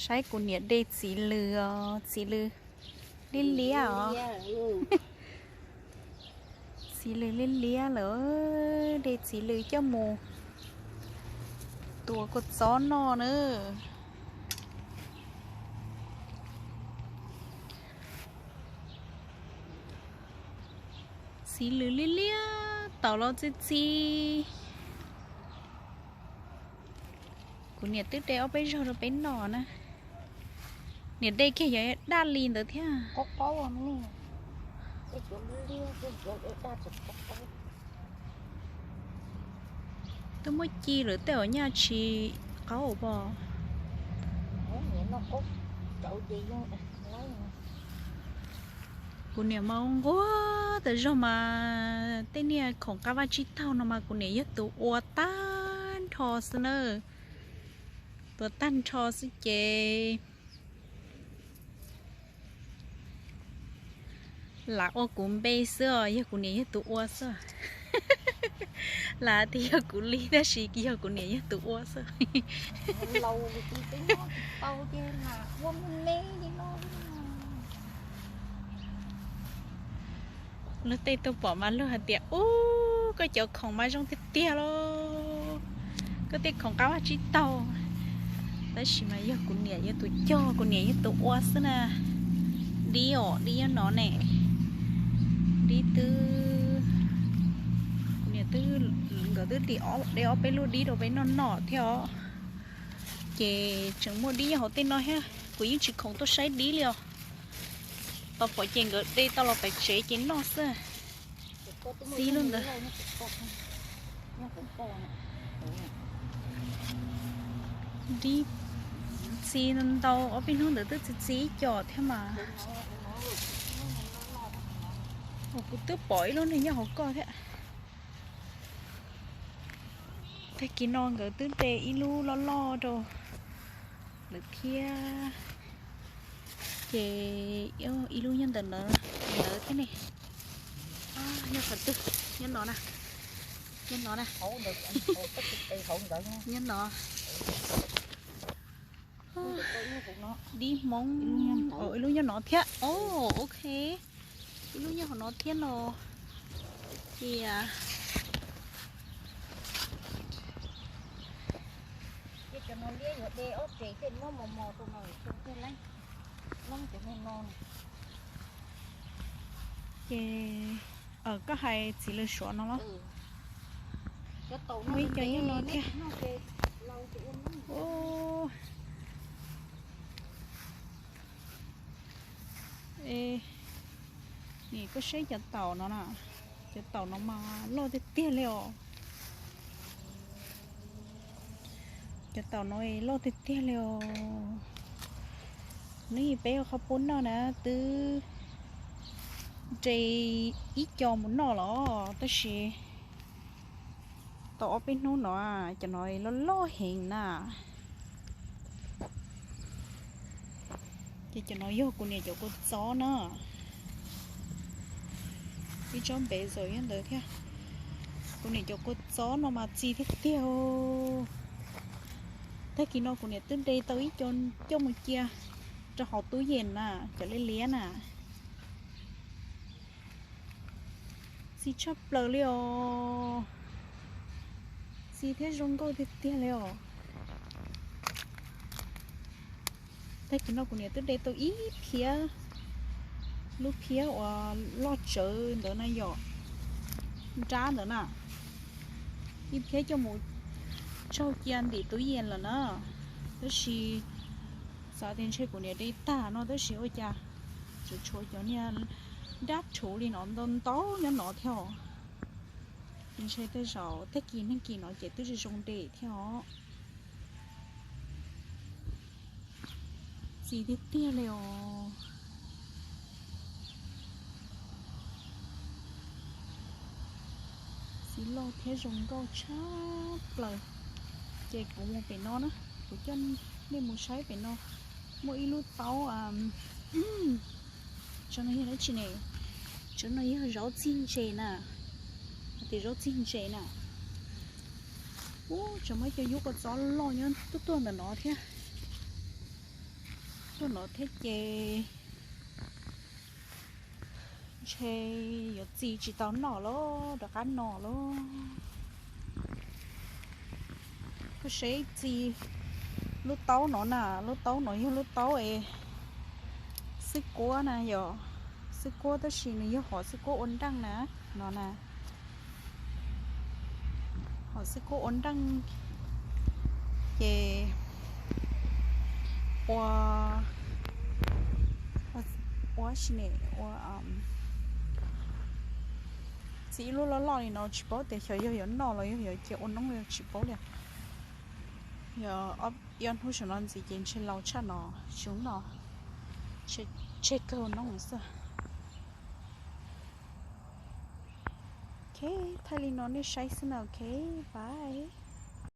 Saib kuv niam de txiv lws os, txiv lws liab liab os. Txiv lws liab liab lawm, de txiv lws coj mus tua kua txob noj na. Txiv lws liab liab, taum los txi txi. Kuv niam twb de ob peb zaug rau peb noj na. Niam de kiag yog daj li ntawd thiab. Twb muab ci lawm tej uas nyaj tsis qaub pom. Kuv niam mas nquag tas zog mas tej niag khoom qab vaj tsib taug no mas kuv niam yog tus ua tag nrho xwb na. Tua tag nrho xwb ces lam ua kuv npe xwb os, yog kuv niam yog tus ua xwb. Lam tias yog kuv li tab sis yog kuv niam yog tus ua xwb. Luag tej tuaj pom mas luag hais tias, ub, koj cov khoom mas zoo tiag tiag lauj, koj tej khoom qab vaj tsib taug. Tab sis mas yog kuv niam yog tus cog, kuv niam yog tus ua xwb na. Dib os, dib nyob no ne. Dib twb, kuv niam twb, nkawd twb de ob peb lub dib rau peb noj noj thiab os. Ces tseem muaj dib nyob hauv tej no thiab, kuv yeej tsis khoom tuaj saib dib li os. Tau pom ces nkawd de tau los pem tsev ces noj xwb. Txi lub ntawd. Dib txi ntau, ob peb hnub ntawd twb txi txi ib co thiab mas. Kuv twb pom ib lub neeg nyob hauv ko thiab. Tag kis no nkawd twb de ib lub loj loj rau lawm thiab. Ces ib lub nyob ntawm ntawd thiab ne. Nyob qhov twg? Nyob no na. Nyob no na. Nyob no. Dib Hmoob, ib lub nyob no thiab. O, ok. Ib lub nyob hauv no thiab no. Cia Ces koj hais txiv lws suav no los? Muaj ib co nyob no thiab. Nim koj saib cov taum no na, cov taum no mas loj tiag tiag li os. Cov taum no loj tiag tiag li os. Neb peb ua qhov pub noj na twb nres ib co mus noj los tab sis tau ob peb hnub no cov no loj loj heev na. Ces cov no yog kuv niam cov kua txob na. Ib tsob npe zaum nyob ntawd thiab. Kuv niam cov kua txob no mas txi tiag tiag. Tag kis no kuv niam twb de tau ib co coj mus cia rau hauv tub yees na, cov liab liab na. Txi tshaj plaws li os. Txi thiab zoo nkauj tiag tiag li os. Tag kis no kuv niam twb de tau ib phiab, lub phiab uas loj tsawv ntawd na yom, nrab ntawd na, ib phiab coj mus tsaug cia ntim tub yees lawm na. Tab sis xav tias ntshe kuv niam de tag no tab sis ua cas tseem tshuav cov niag nrab rhuv li no ntau ntau nyob no thiab os. Ces ntshe tej zaum tag kis neeg kis no ces twb tsis zoo de thiab os. Txi tiag tiag li os. Txi loj thiab zoo nkauj tshaj plaws. Ces kuv mus pem no na, kuv coj nej mus saib pem no. Muaj ib lub taub, tsov no yog dab tsi ne? Tsov no yog zaub txig ntses na. Hais tias zaub txig ntses na. Ub, tsov muaj cov yub kua txob loj nyob tuaj tuaj ntawm no thiab. Tuaj no thiab ces ntshe yuav txi tsis tau noj lawm, rov qab no lawm. Koj saib txi lub taub no na, lub taub no yog lub taub es xwb kuab na yom, xwb kuab tab sis nws yog hom xwb kuab ua nreej na, no na. Hom xwb kuab ua nreej ces ua, ua si ne, ua txi ib lub loj loj li no tsis paub tias xyov yog yuav noj los yog yuav cia ua noob li tsis paub li. Yog ib ob hnub saum no ntxiv ces ntshe laus tshaj no, tsis noj, tseg kawg noob xwb. Ok, thaij li no nej saib xwb na, ok, bye.